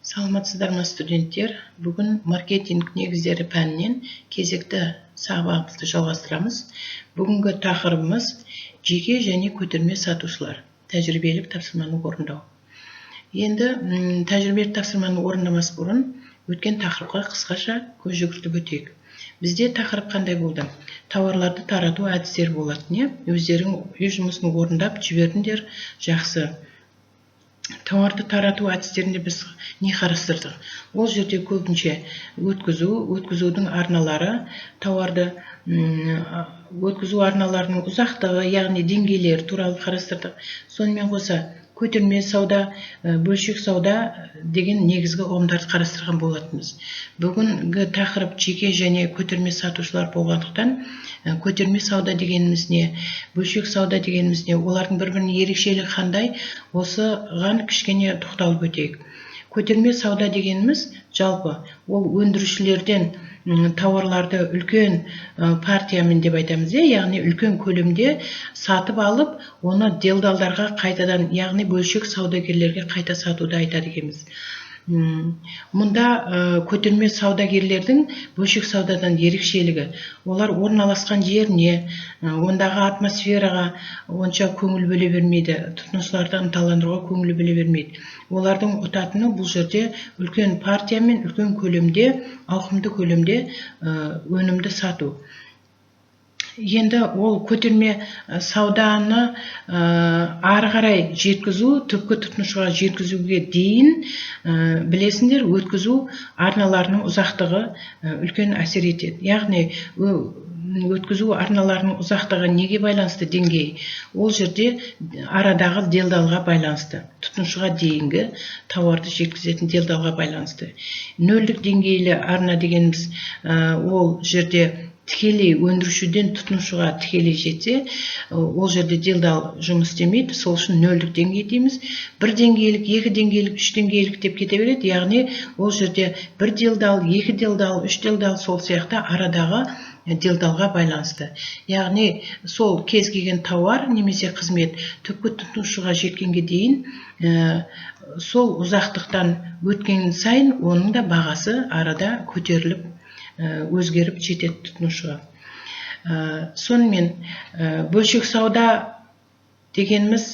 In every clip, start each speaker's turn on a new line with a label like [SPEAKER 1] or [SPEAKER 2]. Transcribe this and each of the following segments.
[SPEAKER 1] Саламатсыздар ма, студенттер! Бүгін «Маркетинг негіздері» пәнінен кезекті сабағымызды жалғастырамыз. Бүгінгі тақырыбымыз: жеке және көтерме сатушылар, тәжірибелік тапсырманы орындау. Енді тәжірибелік тапсырманы орындамас бұрын өткен тақырыпқа қысқаша көз жүгіртіп өтейік. Бізде тақырып қандай болды? Тауарларды тарату әдістері болатын, иә. Өздерің үй жұмысын орындап жібердіңдер, жақсы. Тауарды тарату әдістерінде біз не қарастырдық? Ол жерде көбінше өткізу, өткізудің арналары, тауарды өткізу арналарының ұзақтығы, яғни деңгейлері туралы қарастырдық. Сонымен қоса көтерме сауда, бөлшек сауда деген негізгі ұғымдарды қарастырған болатынбыз. Бүгінгі тақырып жеке және көтерме сатушылар болғандықтан, көтерме сауда дегеніміз не, бөлшек сауда дегеніміз не, олардың бір бірінің ерекшелігі қандай, осыған кішкене тоқталып өтейік. Көтерме сауда дегеніміз жалпы ол өндірушілерден тауарларды үлкен партиямен деп айтамыз, иә, яғни үлкен көлемде сатып алып, оны делдалдарға қайтадан, яғни бөлшек саудагерлерге қайта сатуды айтады екенбіз. Мұнда көтерме саудагерлердің бөлшек саудадан ерекшелігі: олар орналасқан жеріне, ондағы атмосфераға онша көңіл бөле бермейді, тұтынушыларды ынталандыруға көңіл бөле бермейді. Олардың ұтатыны бұл жерде үлкен партиямен, үлкен көлемде, ауқымды көлемде өнімді сату. Енді ол көтерме сауданы ары қарай жеткізу, түпкі тұтынушыға жеткізуге дейін, білесіңдер, өткізу арналарының ұзақтығы үлкен әсер етеді. Яғни өткізу арналарының ұзақтығы неге байланысты? Деңгей ол жерде арадағы делдалға байланысты, тұтынушыға дейінгі тауарды жеткізетін делдалға байланысты. Нөлдік деңгейлі арна дегеніміз ол жерде тікелей өндірушіден тұтынушыға тікелей жетсе, ол жерде делдал жұмыс істемейді, сол үшін нөлдік деңгей дейміз. Бір деңгейлік, екі деңгейлік, үш деңгейлік деп кете береді. Яғни ол жерде бір делдал, екі делдал, үш делдал, сол сияқты арадағы делдалға байланысты. Яғни сол кез келген тауар немесе қызмет түпкі тұтынушыға жеткенге дейін сол ұзақтықтан өткен сайын оның да бағасы арада көтеріліп, өзгеріп жетеді тұтынушыға. Сонымен бөлшек сауда дегеніміз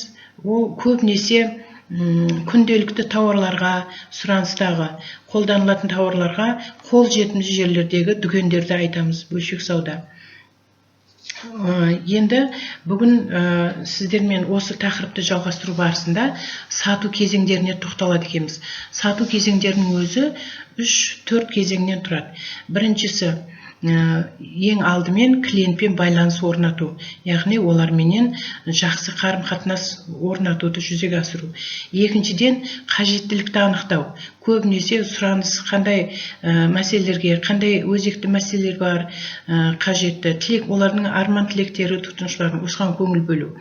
[SPEAKER 1] ол көбінесе күнделікті тауарларға, сұраныстағы, қолданылатын тауарларға қолжетімді жерлердегі дүкендерді айтамыз бөлшек сауда. Енді бүгін сіздермен осы тақырыпты жалғастыру барысында сату кезеңдеріне тоқталады екенбіз. Сату кезеңдерінің өзі үш төрт кезеңнен тұрады. Біріншісі, ең алдымен клиентпен байланыс орнату, яғни оларменен жақсы қарым қатынас орнатуды жүзеге асыру. Екіншіден, қажеттілікті анықтау, көбінесе сұраныс қандай, мәселелерге, қандай өзекті мәселелер бар, қажетті тілек, олардың арман тілектері тұтынушылардың, осыған көңіл бөлу.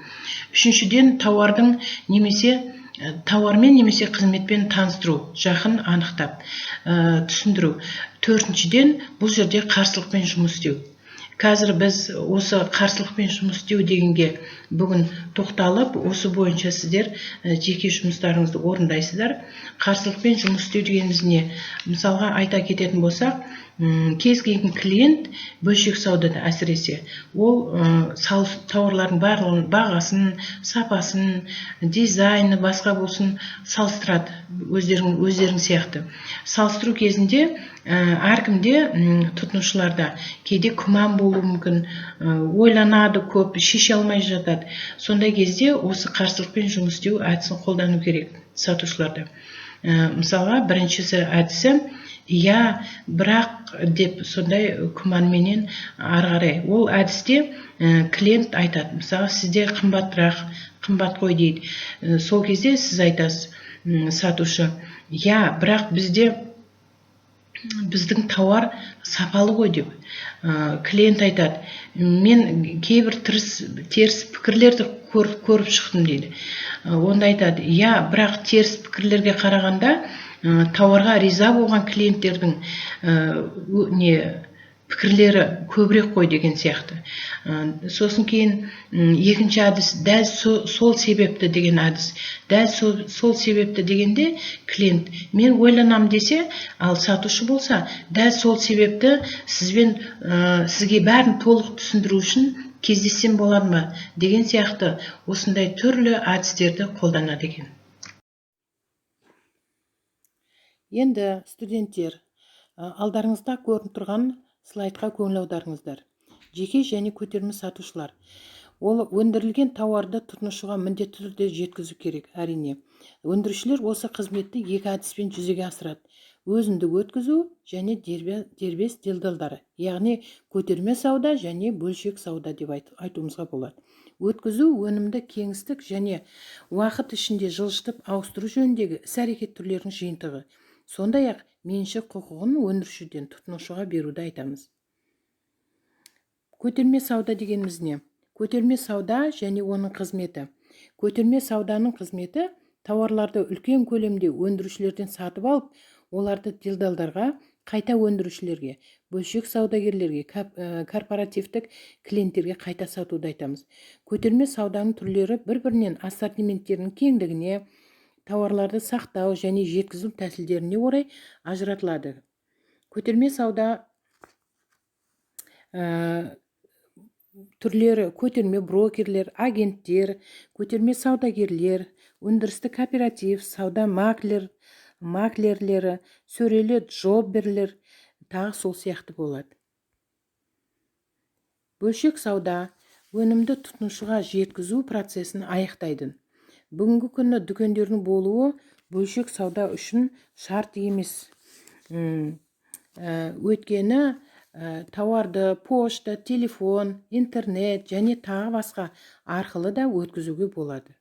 [SPEAKER 1] Үшіншіден, тауардың немесе тауармен немесе қызметпен таныстыру, жақын анықтап, түсіндіру. Төртіншіден, бұл жерде қарсылықпен жұмыс істеу. Қазір біз осы қарсылықпен жұмыс істеу дегенге бүгін тоқталып, осы бойынша сіздер жеке жұмыстарыңызды орындайсыздар. Қарсылықпен жұмыс істеу дегеніміз не? Мысалға айта кететін болсақ, кез келген клиент бөлшек саудада әсіресе ол тауарлардың барлығын, бағасын, сапасын, дизайны, басқа болсын, салыстырады өздерің сияқты. Салыстыру кезінде әркімде, тұтынушыларда кейде күмән болуы мүмкін, ойланады көп, шеше алмай жатады. Сондай кезде осы қарсылықпен жұмыс істеу әдісін қолдану керек сатушыларда. Мысалға, біріншісі, әдісі: «Иә, бірақ» деп, сондай күмәнменен ары қарай. Ол әдісте клиент айтады, мысалға, «Сізде қымбатырақ, қымбат қой» дейді. Сол кезде сіз айтасыз, сатушы: «Иә, бірақ бізде, біздің тауар сапалы ғой» деп. Клиент айтады: «Мен кейбір теріс пікірлерді көріп шықтым» дейді. Онда айтады: «Иә, бірақ теріс пікірлерге қарағанда тауарға риза болған клиенттердің не Пікірлері көбірек қой деген сияқты. Сосын кейін екінші әдіс — дәл сол себепті деген әдіс. Дәл сол себепті дегенде клиент «мен ойланам» десе, ал сатушы болса «дәл сол себепті сізбен сізге бәрін толық түсіндіру үшін кездессем болады ма» деген сияқты, осындай түрлі әдістерді қолданады екен. Енді, студенттер, алдарыңызда көрініп тұрған слайдқа көңіл аударыңыздар. Жеке және көтерме сатушылар. Ол өндірілген тауарды тұтынушыға міндетті түрде жеткізу керек, әрине. Өндірушілер осы қызметті екі әдіспен жүзеге асырады: өзіндік өткізу және дербес делдалдары, яғни көтерме сауда және бөлшек сауда деп айтуымызға болады. Өткізу — өнімді кеңістік және уақыт ішінде жылжытып ауыстыру жөніндегі іс-әрекет түрлерінің жиынтығы. Сондай ақ меншік құқығын өндірушіден тұтынушыға беруді айтамыз. Көтерме сауда дегеніміз не? Көтерме сауда және оның қызметі. Көтерме сауданың қызметі — тауарларды үлкен көлемде өндірушілерден сатып алып, оларды делдалдарға, қайта өндірушілерге, бөлшек саудагерлерге, корпоративтік клиенттерге қайта сатуды айтамыз. Көтерме сауданың түрлері бір бірінен ассортименттерінің кеңдігіне, тауарларды сақтау және жеткізу тәсілдеріне орай ажыратылады. Көтерме сауда түрлері: көтерме брокерлер, агенттер, көтерме саудагерлер, өндірістік кооператив, сауда маклерлері, сөрелі джобберлер, тағы сол сияқты болады. Бөлшек сауда өнімді тұтынушыға жеткізу процесін аяқтайды. Бүгінгі күні дүкендердің болуы бөлшек сауда үшін шарт емес, өйткені тауарды пошта, телефон, интернет және тағы басқа арқылы да өткізуге болады.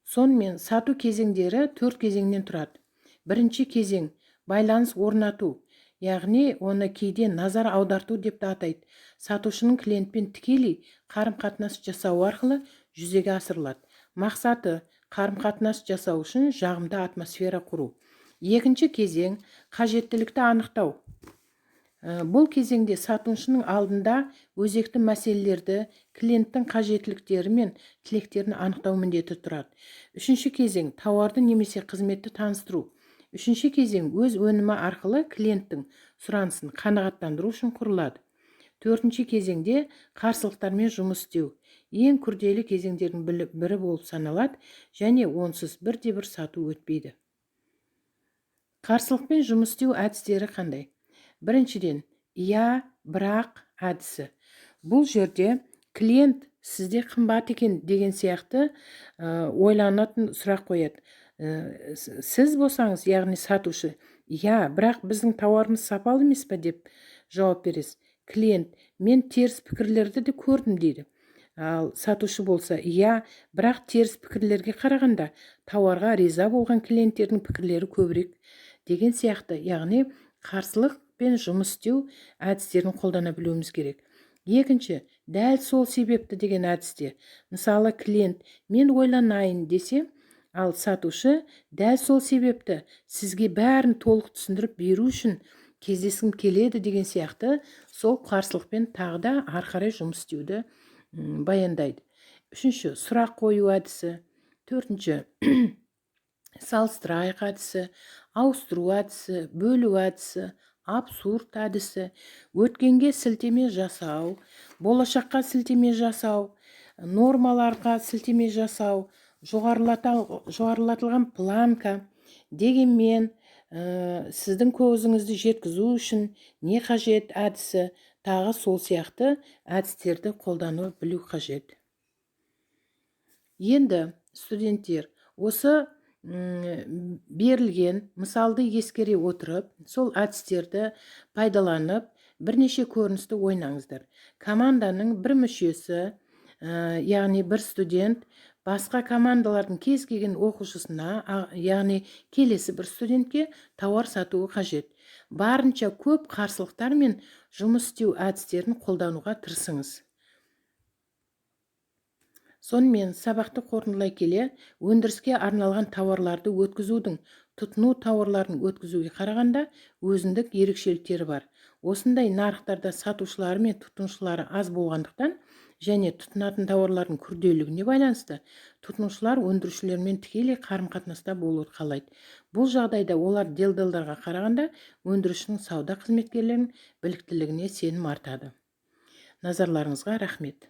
[SPEAKER 1] Сонымен, сату кезеңдері төрт кезеңнен тұрады. Бірінші кезең — байланыс орнату, яғни оны кейде назар аударту деп те атайды. Сатушының клиентпен тікелей қарым-қатынас жасауы арқылы жүзеге асырылады. Мақсаты — қарым-қатынас жасау үшін жағымды атмосфера құру. Екінші кезең — қажеттілікті анықтау. Бұл кезеңде сатушының алдында өзекті мәселелерді, клиенттің қажеттіліктері мен тілектерін анықтау міндеті тұрады. Үшінші кезең — тауарды немесе қызметті таныстыру. Үшінші кезең өз өнімі арқылы клиенттің сұранысын қанағаттандыру үшін құрылады. Төртінші кезеңде қарсылықтармен жұмыс істеу ең күрделі кезеңдердің бірі болып саналады және онсыз бірде бір сату өтпейді. Қарсылықпен жұмыс істеу әдістері қандай? Біріншіден, «иә, бірақ» әдісі. Бұл жерде клиент «сізде қымбат екен» деген сияқты ойланатын сұрақ қояды. Сіз болсаңыз, яғни сатушы, «иә, бірақ біздің тауарымыз сапалы емес па» деп жауап бересіз. Клиент «мен теріс пікірлерді де көрдім» дейді. Ал сатушы болса: «Иә, бірақ теріс пікірлерге қарағанда тауарға риза болған клиенттердің пікірлері көбірек» деген сияқты. Яғни қарсылықпен жұмыс істеу әдістерін қолдана білуіміз керек. Екінші, дәл сол себепті деген әдісте, мысалы, клиент «мен ойланайын» десе, ал сатушы «дәл сол себепті сізге бәрін толық түсіндіріп беру үшін кездескім келеді» деген сияқты, сол қарсылықпен тағы да ары қарай жұмыс істеуді баяндайды. Үшінші, сұрақ қою әдісі. Төртінші, салыстырайық әдісі, ауыстыру әдісі, бөлу әдісі, абсурд әдісі, өткенге сілтеме жасау, болашаққа сілтеме жасау, нормаларға сілтеме жасау, жоғарылатылған планка, дегенмен сіздің көзіңізді жеткізу үшін не қажет әдісі, тағы сол сияқты әдістерді қолдану білу қажет. Енді, студенттер, осы берілген мысалды ескере отырып, сол әдістерді пайдаланып, бірнеше көріністі ойнаңыздар. Команданың бір мүшесі, яғни бір студент, басқа командалардың кез келген оқушысына, яғни келесі бір студентке тауар сатуы қажет. Барынша көп қарсылықтармен жұмыс істеу әдістерін қолдануға тырысыңыз. Сонымен, сабақты қорытындылай келе, өндіріске арналған тауарларды өткізудің тұтыну тауарларын өткізуге қарағанда өзіндік ерекшеліктері бар. Осындай нарықтарда сатушылары мен тұтынушылары аз болғандықтан және тұтынатын тауарлардың күрделілігіне байланысты тұтынушылар өндірушілермен тікелей қарым-қатынаста болуды қалайды. Бұл жағдайда олар делдалдарға қарағанда өндірушінің сауда қызметкерлерінің біліктілігіне сенім артады. Назарларыңызға рахмет.